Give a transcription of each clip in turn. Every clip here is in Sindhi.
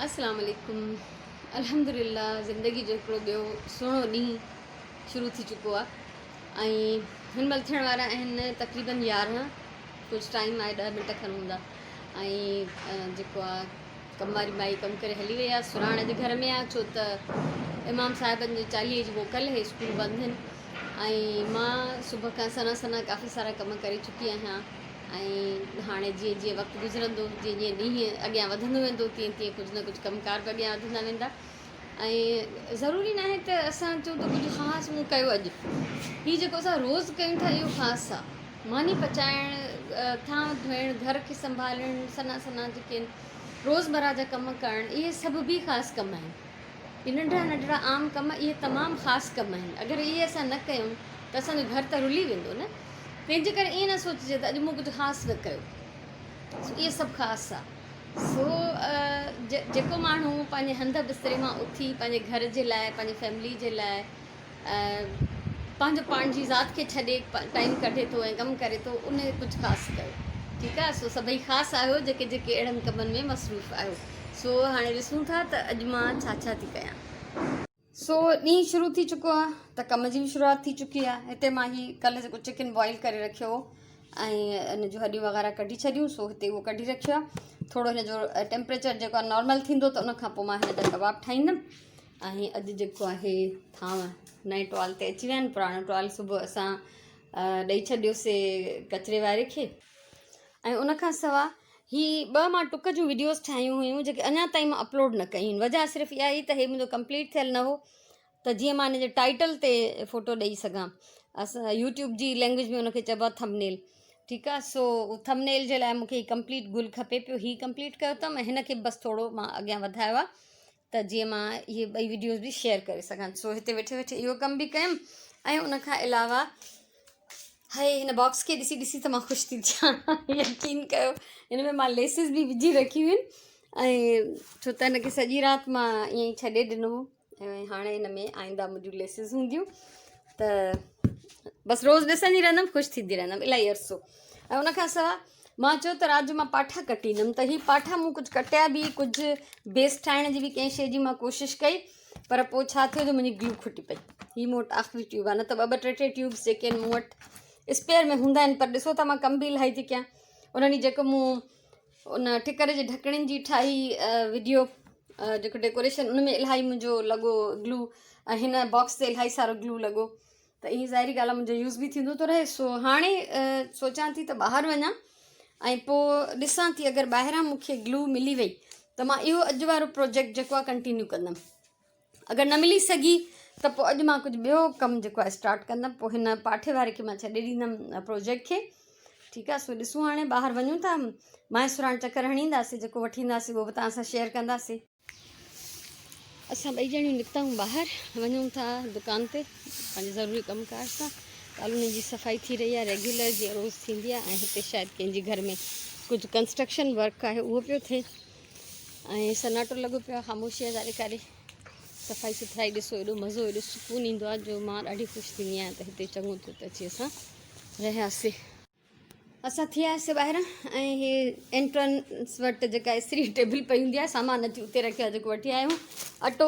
السلام عليڪم الحمدلله زندگي جو هڪڙو ٻيو سهڻو ڏينهن شروع ٿي چڪو آهي ۽ هن مهل ٿيڻ وارا آهن تقريبن 11 ڪجهه ٽائيم آهي 10 منٽ کن هوندا ۽ جيڪو آهي ڪم واري مائي ڪم ڪري هلي وئي آهي سراڻ اڄ گهر ۾ آهي ڇو ته امام صاحبن جو 40 جي موڪل هي اسڪول بند آهن ۽ مان صبح کان سنا سنا ڪافي سارا ڪم ڪري چڪي آهيان ۽ هاڻي جيئن جيئن وقت گذرندو، جيئن جيئن ڏينهن اڳيان وڌندو ويندو، تيئن تيئن ڪجهه نه ڪجهه ڪم ڪار به اڳيان وڌندا ويندا ۽ ضروري ناهي ته اسان چئون ته ڪجهه خاص مون ڪيو اڄ. هي جيڪو اسان روز ڪيون ٿا اهو خاص آ. ماني پچائڻ، ٿانء ڌوئڻ، گهر کي سنڀالڻ، سنا سنا جيڪي آهن روزمره جا ڪم ڪرڻ اهي سڀ به خاص ڪم آهن. اهي ننڍڙا ننڍڙا عام ڪم اهي تمام خاص ڪم آهن. اگر اهي اسان نه ڪيون ته اسان جو گهر ته رلي ويندو نه. تنهن جي ڪري ائين نه سوچجي ته اڄ مون ڪجهه خاص نه ڪيو. سو اهي سڀ خاص آ. سو جيڪو ماڻهو پنهنجي هنڌ بستري مان اٿي پنهنجي گهر جي لاء پنهنجي فيملي جي لاء پنهنجو پنهنجي ذات کي ڇڏي ٽائيم ڪڍي ٿو ۽ ڪم ڪري ٿو ان ڪجهه خاص ڪيو. ٺيڪ آ. سو سڀئي خاص آهيو جيڪي جيڪي اهڙن ڪمن ۾ مصروف آهيو. سو هاڻي ڏسون ٿا ته اڄ مان ڇا ڇا ٿي ڪيان. سو ڏينهن شروع ٿي چڪو آ ته ڪم جي به شروعات ٿي چڪي آ. هتي مان هي ڪلهه جيڪو چڪن بوائل ڪري رکيو هو ۽ ان جون هڏيون وغيره ڪڍي ڇڏيون سو هتي اهو ڪڍي رکيو آ. ٿورو هن جو ٽيمپريچر جيڪو آ نارمل ٿيندو ته ان کان پوء مان هن جا ڪباب ٺاهيندم. ۽ اڄ جيڪو آهي ٿانو نئين ٽوال تي اچي ويا آهن. پراڻو ٽوال صبح اسان ڏئي ڇڏيوسي ڪچري واري کي. ۽ ان کان سوا هي ٻه مان ٽڪ جون وڊيوز ٺاهيون هيون جيڪي اڃا تائين مان اپلوڊ نه ڪيون آهن وجه صرف اها هئي ته هي منهنجو ڪمپليٽ ٿيل نه هو ته جيئن مان ان جي ٽائيٽل تي فوٽو ڏئي سگهان اسان يوٽيوب جي لينگويج ۾ ان کي چئبو آهي ٿمنيل ٺيڪ آهي سو ٿمنيل جي لاء مونکي هي ڪمپليٽ گل کپي پيو هي ڪمپليٽ ڪيو اٿم ۽ هن کي بس ٿورو مان اڳيان وڌايو آهي ته جيئن مان اهي ٻئي وڊيوز به شيئر ڪري سگهان سو هتي ويٺي ويٺي اهو ڪم به ڪيم ۽ ان کان علاوه هاء هن باڪس کي ڏسي ڏسي ته مان خوش ٿي ٿيان يقين ڪيو هن ۾ مان ليسز به وجهي رکيون آهن ۽ ڇو ته هن کي سڄي رات مان ائين ئي ڇڏي ڏنو هو ۽ هاڻي هن ۾ آئنده منهنجون ليسز هونديون ته بس روز ڏسندي رهندم خوش ٿيندي رهندم الاهي عرصو ۽ ان کان سواء مان چيو ته رات جو مان پاٺا ڪٽيندم ته هي پاٺا مون ڪجهه ڪٽيا به ڪجهه بيس ٺاهڻ جي به ڪنهن شيء جي مان ڪوشش ڪئي پر پوء ڇا ٿيو جو منهنجي گلو کٽي پئي. هي مون وٽ آخري ٽيوب آهي نه ته ٻه ٻه ٽي ٽي ٽيوبس جيڪي آهن مون وٽ اسپيئر ۾ هوندا آهن پر ڏسو ٿا مان ڪم به الاهي ٿي ڪيان. ان ڏينهن جيڪو مون ان ٺڪر جي ڍڪڻين جي ٺاهي وڊيو جيڪو ڊيڪوريشن ان ۾ الاهي منهنجو لڳو گلو ۽ هن باڪس تي الاهي سارو گلو لڳو ته ائين ظاهري ڳالهه آهي منهنجو يوز به ٿيندو ٿو رهي سو هاڻي سوچان ٿي ته ٻاهر وڃان ۽ پوء ڏسان ٿي اگر ٻاهران مون کي گلو ملي وئي ته مان اهو اڄ وارو پروجيڪٽ جيڪو آهي ڪنٽينيو ڪندم اگر نه ملي سگهي ته پوء اڄ مان ڪجهه ٻيو ڪم جيڪو آهي اسٽارٽ ڪندم پوء هن پاٺي واري کي مان ڇڏي ڏيندم پروجيڪٽ کي ٺيڪ آهي سو ڏسون هاڻي ٻاهر وڃون ٿا مان سراڻ چڪر هڻي اينداسي جيڪو وٺي اينداسي اهو به توهان سان شيئر ڪنداسي. اسان ٻئي ڄڻيون نڪتا آهيون ٻاهر وڃون ٿا دڪان تي پنهنجي ضروري ڪم ڪار سان ڪالوني جي صفائي ٿي رهي آهي ريگيولر جيئن روز ٿيندي آهي ۽ هتي شايد ڪنهن جي گهر ۾ ڪجهه ڪنسٽرڪشن ورڪ آهي اهو پيو ٿئي ۽ سناٽو لڳو پيو آهي خاموشي آهي چاري ڪاري صفائي سٿرائي ڏسو ايڏو مزو ايڏو سڪون ايندو آهي جو مان ڏاڍي خوش ٿيندي آهيان ته هتي چڱو ٿيو ته اچي اسان رهياسي اسان ٿي آياسي ٻاهران ۽ هي انٽرنس وٽ جيڪا استري ٽيبل پئي هوندي آهي سامان اچي اتي رکيو آهي جيڪو وٺي آيا آهيون اٽو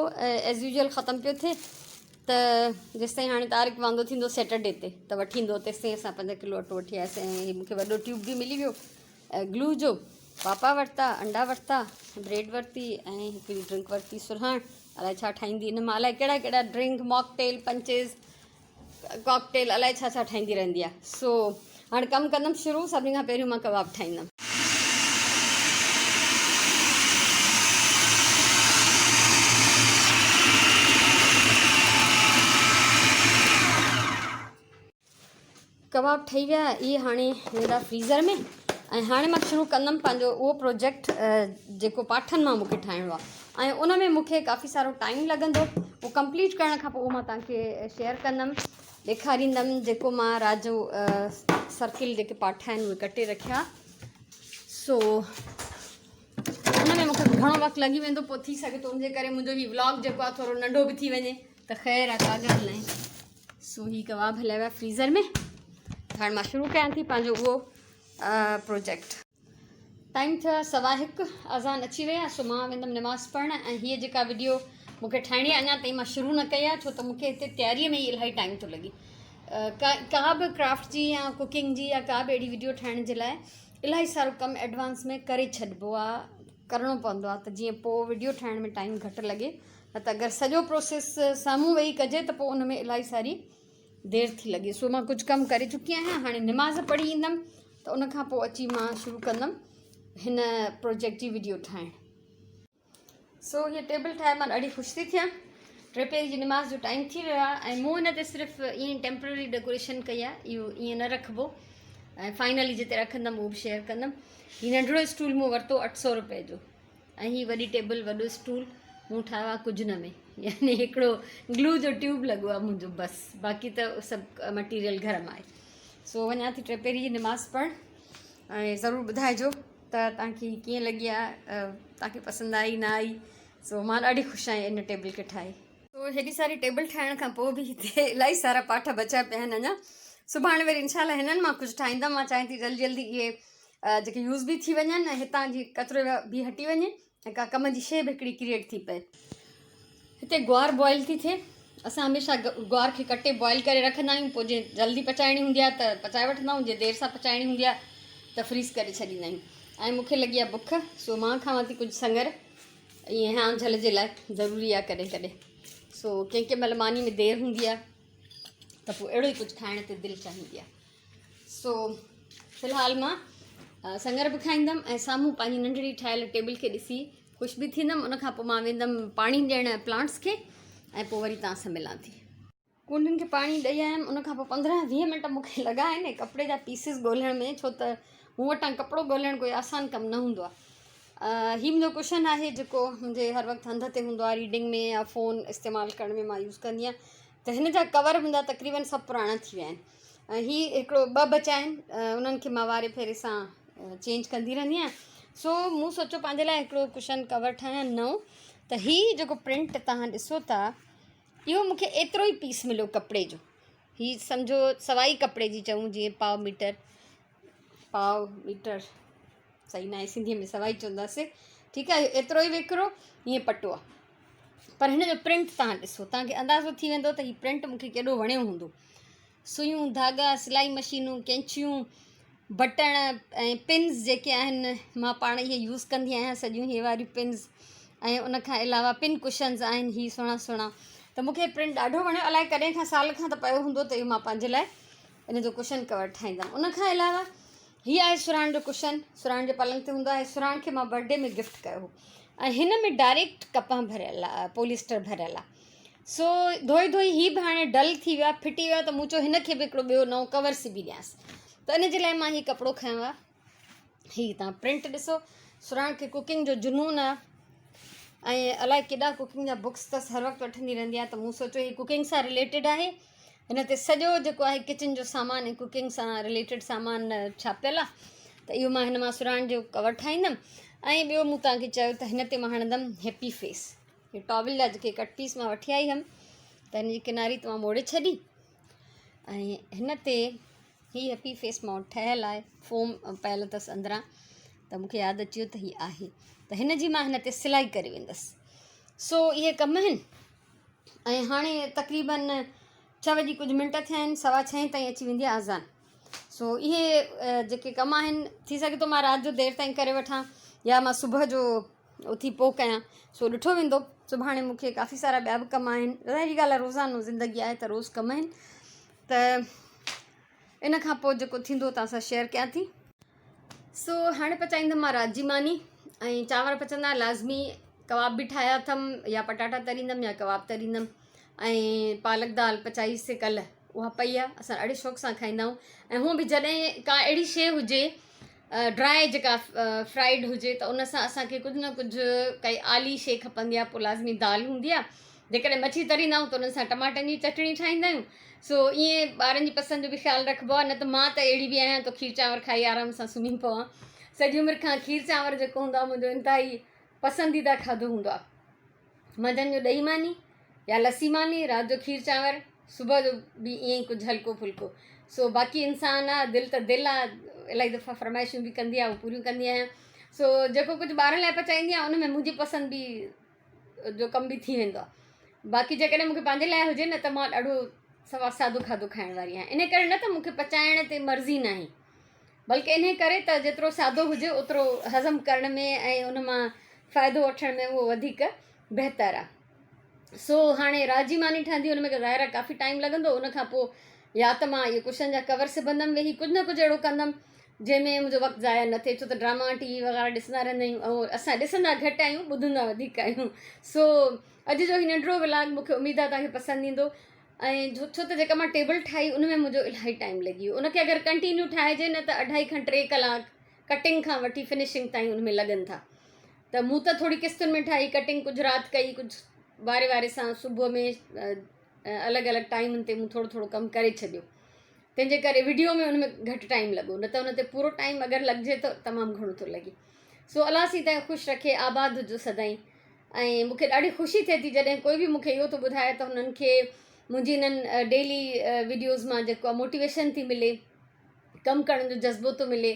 ايز يوزل ختم پيو ٿئي ته جيستائين هاڻي طارق واندو ٿيندو سيٽرڊي تي ته وٺي ايندو تيستائين اسان 5 ڪلو اٽو وٺي آياسي ۽ هي مونکي وڏو ٽيوب به ملي ويو گلو جو پاپا ورتا انڊا ورتا بريڊ ورتي ۽ هڪڙي ڊرنڪ ورتي سرهاڻ الائي ڇا ٺاهيندي ان مان الائي ڪهڙا ڪهڙا ڊرنڪ ماڪٽيل پنچز ڪاڪٽيل الائي ڇا ڇا ٺاهيندي رهندي آهي سو هاڻي ڪم ڪندم شروع سڀني کان پهريون مان ڪباب ٺاهيندم. ڪباب ٺهي ويا اهي هاڻي ويندا فريزر ۾ ۽ هاڻي مان شروع ڪندم پنهنجو اهو پروجيڪٽ جيڪو پاٺن مان مونکي ٺاهڻو آهي ۽ ان ۾ مونکي ڪافي سارو ٽائيم لڳندو اهو ڪمپليٽ ڪرڻ کان پوء اهو مان توهان کي شيئر ڪندم ڏيکاريندم جيڪو مان رات جو سرڪل جيڪي پاٺا آهن اهي ڪٽي رکيا سو ان ۾ مونکي گهڻو وقت لڳي ويندو پوء ٿي سگهي ٿو ان جي ڪري منهنجو هي ولاگ جيڪو آهي ٿورو ننڍو به ٿي وڃي ته خير آهي ڪا ڳالهه ناهي سو هي ڪباب هليا ويا فريزر ۾ هاڻي مان شروع ڪيان ٿي پنهنجو اهو پروجيڪٽ. ٽائيم ٿيو آهي سوا هڪ، اذان اچي وئي آهي سو مان ويندم نماز پڙهڻ ۽ هيء جيڪا وڊيو مون کي ٺاهڻي آهي اڃا تائين مان شروع نه ڪئي آهي ڇو ته مون کي هتي تياريء ۾ ئي الاهي ٽائيم ٿو لڳي. ڪا به ڪرافٽ جي يا ڪوڪنگ جي يا ڪا به اهڙي وڊيو ٺاهڻ جي لاء الاهي سارو ڪم ايڊوانس ۾ ڪري ڇڏبو آهي، ڪرڻو پوندو آهي ته جيئن پوء وڊيو ٺاهڻ ۾ ٽائيم گهٽ لڳي، نه ته اگر سڄو پروسيس سامهون ويهي ڪجي ته پوء ان ۾ الاهي ساري دير ٿي لڳي. سو مان ڪجهه ڪم ڪري چڪي آهيان، هاڻي نماز پڙهي ايندم ته ان کان پوء اچي مان شروع ڪندم هن پروجيڪٽ جي وڊيو ٺاهڻ. سو هيء ٽيبل ٺاهي مان ڏاڍي خوش ٿي ٿيان. ٽي پهري جي نماز جو ٽائيم ٿي ويو آهي ۽ مون هن تي صرف ائين ٽيمپرري ڊيڪوريشن ڪئي آهي، اهو ائين نه رکبو ۽ فائنلي جتي رکندم اهو به شيئر ڪندم. هي ننڍڙو اسٽول مون ورتو اٺ سو روپئي جو ۽ هي وڏي ٽيبل وڏو اسٽول مون ٺاهيو آهي ڪجهه نه ۾ يعني هڪڙو گلو جو ٽيوب لڳو آهي منهنجو بس باقي ته سڀ مٽيريل گهر مان آهي. سو وڃان ٿي ٽي پهري جي نماز پڙهڻ ۽ ضرور ٻڌائجو ته توهان کي ڪيئن لڳي آهي، توهان کي پسند آئي نه آئي. سو مان ڏاڍي خوش آهيان ان ٽيبل کي ٺاهي. سو هيڏي ساري ٽيبل ٺاهڻ کان پوء به هتي الاهي سارا پاٺ بچيا پيا آهن اڃا. سڀاڻي وري انشاء الله هنن مان ڪجهه ٺاهيندم. مان چاهيان ٿي جلدي جلدي اهي جيڪي يوز به ٿي وڃن ۽ هتان جي ڪچرو به هٽي وڃي ۽ ڪا ڪم جي شيء به هڪڙي ڪريئيٽ ٿي پئي. هتي گوار بوائل ٿي ٿئي. اسان هميشه گوار کي ڪٽي بوائل ڪري رکندا آهيون پوء جي جلدي پچائڻي هوندي آهي ته پچائي وٺندا آهيون جي دير سان پچائڻي هوندي آهي ته فريز ڪري ڇڏيندا آهيون. ۽ مون کي لڳي آهي بک سو مان کاوان ٿي ڪجهه سڱر ائين هيانء جهل جي لاء ضروري آهي ڪڏهن ڪڏهن. سو ڪنهن ڪنهن مهل ماني ۾ دير هوندي آهي ته پوء اهڙو ئي ڪجهه کائڻ تي دل چاهيندي آهي. سو في الحال مان سڱر به کائيندم ۽ سامهون پنهنجي ننڍڙي ٺاهيل ٽيبل کي ڏسي خوش به ٿيندم. ان کان پوء مان ويندم پاڻي ڏيڻ پلانٽس کي ۽ پوء وري توهان سان ملان ٿي. ڪونڊين کي پاڻي ڏئي آيم ان کان پوء 15 20 منٽ مون کي لڳا آهن ڪپڙي جا پيسز ڳولڻ ۾ ڇو ته مون وٽان ڪپڙو ڳولڻ ڪوئي آسان ڪم نه هوندو آهي. هي منهنجو ڪشن آهي جيڪو منهنجي هر وقت هنڌ تي هوندو آهي، ريڊنگ ۾ يا فون استعمال ڪرڻ ۾ مان يوز ڪندي آهيان. ته هن جا ڪور منهنجا تقريبن سڀ پراڻا ٿي ويا آهن ۽ هي هڪڙو ٻه بچا آهن انهن کي مان واري ڦيري سان چينج ڪندي رهندي آهيان. سو مون سوچيو پنهنجي لاء هڪڙو ڪشن ڪور ٺاهيان نئون. ته هي جيڪو پرنٽ توهان ڏسو ٿا اهو مون کي ايترو ئي پيس مليو ڪپڙي جو. هي سمجهو سوائي ڪپڙي جي چئون جيئن پاء ميٽر، پاء ميٽر صحيح ناهي سنڌيء ۾ سوائي چونداسي ٺيڪ آهي. ايترو ئي ويڪرو هيئن پٽو آهي پر هن جو پرنٽ توهان ڏسو توهان کي اندازو ٿي ويندو ته هي پرنٽ مون کي ڪيڏو وڻيو هوندو. سوئيون، ڌاڳا، سلائي مشينون، ڪينچيون، بٽڻ ۽ پنز جيڪي آهن مان پاڻ اهي يوز ڪندي آهيان سڄيون هي واريون پنز ۽ ان کان علاوه پن ڪشنز آهن هي سهڻا سهڻا. ته مون کي پرنٽ ڏاڍو وڻيو. الائي ڪڏهن کان سال کان ته پيو هوندو ته اهو مان پنهنجي لاء ان جو ڪشن ڪور ٺاهيندم. ان کان علاوه هي آهي سرهاڻ جو ڪشن، سرهاڻ جي پلنگ تي هوندو آهي. سرهاڻ کي مان برٿ ڊي ۾ گفٽ ڪيو هو ۽ هن ۾ ڊائريڪٽ ڪپهه ڀريل آهي، پوليسٽر ڀريل آهي. سو ڌوئي ڌوئي هي به هاڻي ڊل ٿي ويو آهي، ڦٽي ويو آهي ته مون چيو هن کي به هڪڙو ٻيو نئون ڪور سبي ڏيانس. ته ان جي لاء مان هي ڪپڙو کنيو آهي. هي توهان پرنٽ ڏسو، سرهاڻ کي ڪوڪنگ جو جنون آهي ۽ الائي ڪيڏا ڪوڪنگ جا بڪس اٿس، هر وقت وٺندي رهندي آهي. ته مون سوچيو هي ڪوڪنگ سان رليٽيڊ آهي، هن تي سڄو جيڪو آهي ڪچن جو سامان ۽ ڪوڪنگ سان رليٽيڊ سامان ڇاپيل آهي ته اهو مان هن مان سرهاڻ جو ڪور ٺاهيندم. ۽ ٻيو مون توهان کي چيو ته هن تي مان هڻندم هيپي فيس. هي ٽاول جا جيڪي ڪٽ پيس مان وٺي آئي هيم ته هن جي ڪناري ته مان موڙي ڇڏي ۽ هن تي هي هيپي فيس مان وٽ ٺهيل آهي، فوم پيل اٿس اندران ته مون کي ياد اچي ويو ته هي آهي ته هن جي مان هن تي سلائي ڪري ويندس. سو اهي ڪم آهن ۽ هاڻي تقريبن ڇهه وڄي ڪجهه منٽ ٿيا آهن، سوا ڇهين تائين اچي ويندي آهي اذان. سو اهي جيڪي ڪم آهن ٿي سگهي ٿو مان رات جو دير تائين ڪري وٺان يا مان صبح جو اٿي پوء ڪيان، سو ڏٺو ويندو. سڀاڻي مون کي ڪافي سارا ٻيا به ڪم آهن، ظاهري ڳالهه آهي روزانو زندگي آهي ته روز ڪم آهن. ته ان کان پوء جيڪو ٿيندو توهان سان شيئر ڪيان ٿي. سو هاڻي پچائيندم مان رات جي ماني ۽ چانور پچندا لازمي، ڪباب به ٺاهيا اٿم يا پٽاٽا تريندم يا ڪباب تريندم ۽ پالڪ دال پچائي سي ڪلهه اها پئي آهي، اسان ڏاڍي شوق سان کائيندا آهيون. ۽ هونء به جڏهن ڪا اهڙي شيء هجي ڊرائي جيڪا فرائيڊ هجي ته ان سان اسان کي ڪجهه نه ڪجهه ڪائي آلي شيء کپندي آهي، پوء لازمي دال هوندي آهي. جيڪڏهن مڇي تريندا آهيون ته ان سان ٽماٽن جي چٽڻي ٺاهيندا آهيون. سو ائين ٻارن جي پسند جو به خيال رکبو آهي، نه ته مان ته اهڙي به آهيان ته کير چانور کائي آرام سان سمهي پوان. سڄي عمر کان کير چانور جيڪو هوندو آهي منهنجو انتهائي پسنديده کاڌو هوندو آهي. منجهند جو ڏهي ماني يا لسي ماني، رات جو کير چانور، صبح جو به ائين ئي ڪجهه هلڪو ڦلڪو. سو باقي انسان آ، دل ته دل آ، الاهي دفعا فرمائشون به ڪندي آ، اهي پوريون ڪندي آهيان. سو جيڪو ڪجهه ٻارن لاء پچائيندي آهيان ان ۾ منهنجي پسند به جو ڪم به ٿي ويندو آهي. باقي جيڪڏهن مون کي پنهنجي لاء هجي نه ته مان ڏاڍو سوا سادو کاڌو کائڻ واري آهيان. ان ڪري نه ته مون کي پچائڻ تي مرضي ناهي بلڪه انهي ڪري ته جيترو سادو هجي اوترو هضم ڪرڻ ۾ ۽ ان مان فائدو وٺڻ ۾ اهو وڌيڪ بهتر آهي. سو هاڻي رات جي ماني ٺهندي ان ۾ ظاهر آهي ڪافي ٽائيم لڳندو ان کان پوء يا ته مان اهي ڪشن جا ڪور سبندم ويهي ڪجهه نه ڪجهه اهڙو ڪندم جنهن ۾ منهنجو وقت ضايع نه ٿئي ڇو ته ڊراما ٽي وي وغيره ڏسندا رهندا آهيون ۽ اسان ڏسندا گهٽ آهيون ٻڌندا وڌيڪ آهيون سو اڄ جو هي ننڍڙو ولاگ مونکي اميد آهي توهان کي پسند ايندو ۽ ڇو ته جيڪا مان ٽيبل ٺاهي ان ۾ منهنجو الاهي ٽائيم لڳي ويو ان کي اگر ڪنٽينيو ٺاهجي نه ته اڍائي کان ٽي ڪلاڪ ڪٽنگ کان وٺي فنشنگ تائين ان ۾ لڳن ٿا ته مون ته ٿوري قسطن ۾ ٺاهي ڪٽنگ ڪجهه رات ڪئي ڪجهه واري واري سان صبح ۾ الڳ الڳ ٽائيمن تي مون ٿورو ٿورو ڪم ڪري ڇڏيو تنهن جي ڪري وڊيو ۾ ان ۾ گهٽ ٽائيم لڳو نه ته ان تي پورو ٽائيم اگر لڳجي ته تمام گهڻو ٿو لڳي سو الله سين تائين خوش رکي آباد هجو سدائين ۽ مون کي ڏاڍي خوشي ٿئي ٿي جڏهن ڪوئي به مون کي اهو ٿو ٻڌائي ته هنن کي منهنجي انهن ڊيلي وڊيوز مان جيڪو موٽيويشن ٿي ملي ڪم ڪرڻ جو جذبو ٿو ملي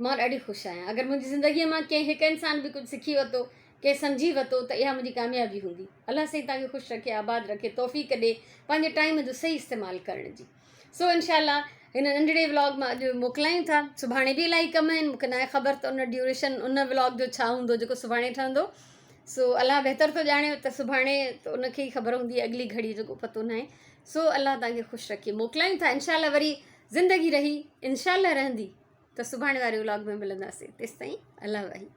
مان ڏاڍي خوش آهيان اگر منهنجي زندگيء مان ڪنهن هڪ انسان به ڪجهه سکي ورتو ڪنهن سمجهي ورتو ته اها منهنجي ڪاميابي هوندي الله سائين توهان کي خوش رکي آباد رکي توفيق ڏي پنهنجي ٽائيم جو صحيح استعمال ڪرڻ جي سو انشاء الله هن ننڍڙي ولاگ مان اڄ موڪلايون ٿا سڀاڻي به الاهي ڪم آهن مونکي ناهي خبر ته ان ڊيوريشن ان ولاگ جو ڇا هوندو جيڪو سڀاڻي ٺهندو سو الله بهتر ٿو ڄاڻي ته سڀاڻي ته ان کي ئي خبر هوندي اڳلي گهڙي جو ڪو پتو ناهي سو الله توهان کي خوش رکي موڪلايون ٿا انشاء الله وري زندگي رهي انشاء الله رهندي ته سڀاڻي واري ولاگ ۾ ملنداسين تيستائين الله واهي.